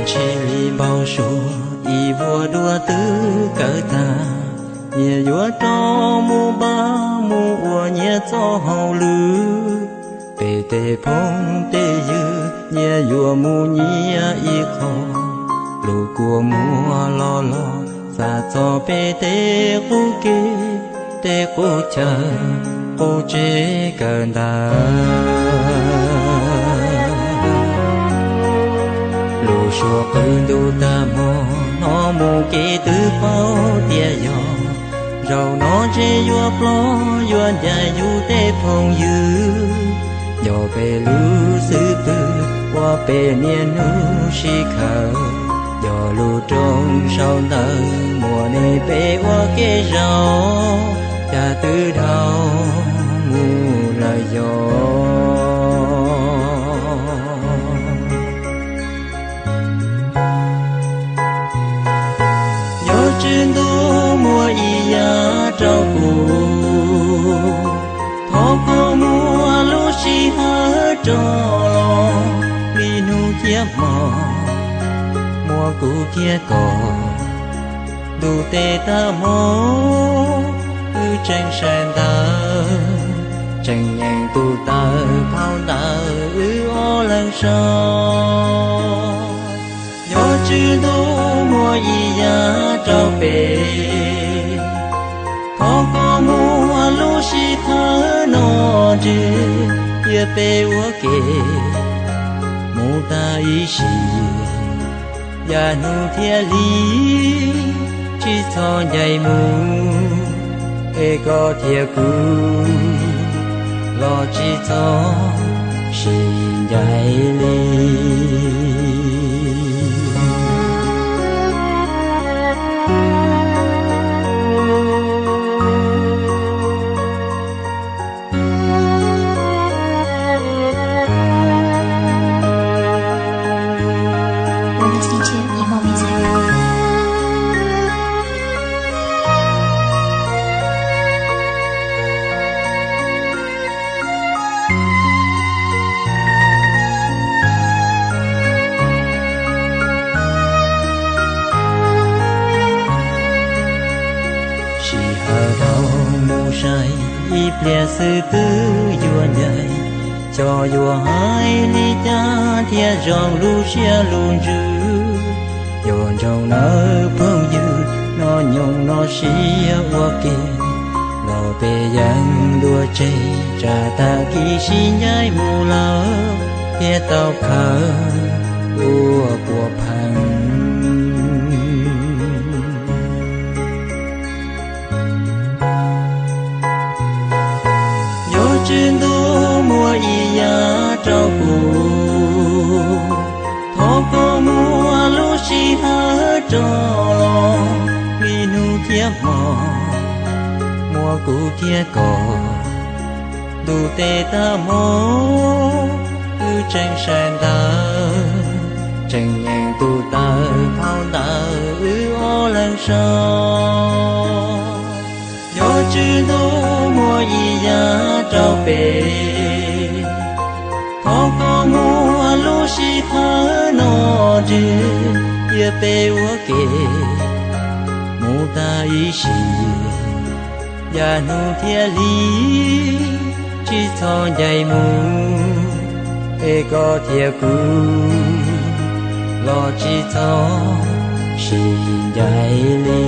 Tsis li npau suav ib vuag dua twb kawg tag, nyias yuav rov mus npaj mus ua nyias txoj hauj lwm. Peb tej phooj tej ywg nyias yuav mus nyias ib qho, lub kua muag los los xa txog peb tej qub kev, tej qub chaw, qub tsev kawg ntawd. Lub suab qw ntuj tag hmo, hnov mus kev twb paub tias yog, zaum no ntshe yuav plob yuav ncaim yus tej phooj ywg. Yog peb lub xub pwg ua peb niaj hnub sib khawm, yog lub rooj sau ntawv muaj nej peb ua kev zaum, cas twb dhau mus lawm yog. Yog Tswv Ntuj muaj ib yam rau kuv, thov koj muab lub sij hawm rov los, li hnub thiab hmo muaj kuv thiab koj. Ntuj tes tag hmo, wb tseem sawv ntawd, tseem nyeem tus taw phau ntawv wb ob leeg sau. Yog Tswv Ntuj muaj ib yam rau peb, thov koj muab lub sij hawm no ntswg, cia peb ua ke mus tag ib sim, yav hnub thiab hli tsis txhob ncaim mus, es koj thiab kuv los tsis txhob sib ncaim li. Sij hawm dhau mus sai, ib pliag xwb twb yuav ncaim. Xyov yuav hais li cas thiaj zoo lub siab lub ntsws, yuav ntsoov nawb phooj ywg, nyob nyoos no sib ua ke, los peb yeej ntuas tseg, tsam tag kis sib ncaim mus lawm thiaj tau khawb ua puas pheej. Yog Tswv Ntuj muaj ib yam rau kuv, thov koj muab lub sij hawm rov los, li hnub thiab hmo muaj kuv thiab koj. Ntuj tes tag hmo, wb tseem sawv ntawd, tseem nyeem tus taw phau ntawv wb ob leeg sau. Yog Tswv Ntuj muaj ib yam rau peb, thov koj muab lub sij hawm no ntswg, cia peb ua ke mus tag ib sim, yav hnub thiab hli tsis txhob ncaim mus, es koj thiab kuv los tsis txhob sib ncaim li.